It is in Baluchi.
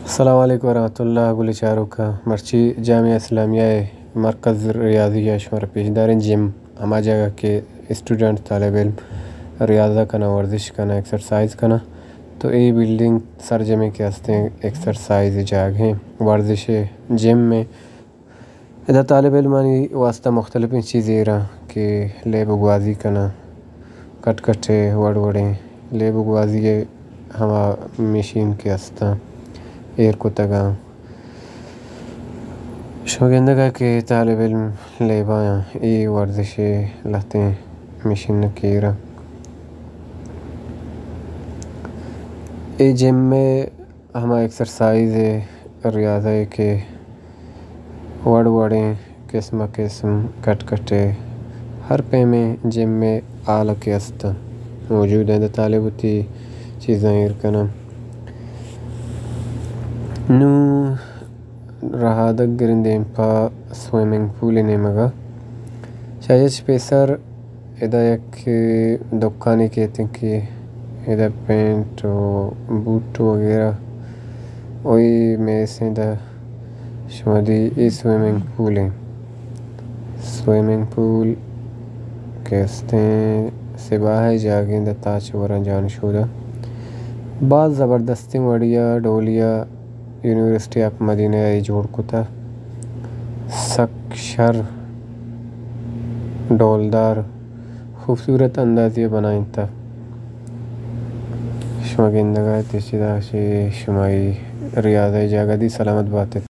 السلام علیکم ورحمۃ اللہ۔ گل چاروکاں، مرچی جامعہ اسلامیہ ءِ مرکز ریاضی ءَ شمارا پیش داریں۔ جم، ہما جاگہ کہ اسٹوڈنٹ، طالب علم ریاضہ کناں، ورزش کناں، ایکسرسائز کناں، تو اے بلڈنگ سرجمیں کہ ہستیں ایکسرسائز جاگہیں، ورزش جم ایں۔ ادا طالب علمانی واسطہ مختلفیں چیز ایراں کہ لیب گوازی کناں، کٹ کٹے وڑ وڑیں لیب گوازی ءِ ہما مشین کہ استاں ایر کتگاں۔ شما گندگا کہ طالب علم لیبایاں، اے ورزش ءِ لہتیں مشین کہ ایراں۔ اے جم ءِ ہما ایکسرسائز ءِ، ریاضہ ءِ کہ وڑ وڑیں، قسم قسم، کٹ کٹے، ہر پیمیں جم ءِ آلہ کہ است موجود انت، طالب وتی چیزاں ایر کناں۔ نوں رہادگ گریں دیم پہ سوئمنگ پول ءِ نیمگا۔ چہ ہچ پیسر ادا یک دکانے کیت کہ ادا پینٹ و بوٹ وغیرہ و اے میسیں، ادا شما دی اے سوئمنگ پول ایں۔ سوئمنگ پول کہ استیں سباہ ءِ جاگہیں، ادا تاچ وراں جان شودا۔ باز زبردستیں وڑیا ڈولیا یونیورسٹی آف مدینہ ءَ جوڑ کتہ، سک شر، ڈولدار، خوبصورت اندازے ءَ بنائینتہ۔ شما گندگا ات، چدا شمائی ریاضہ ءِ جاگہ دی۔ سلامت بات ات۔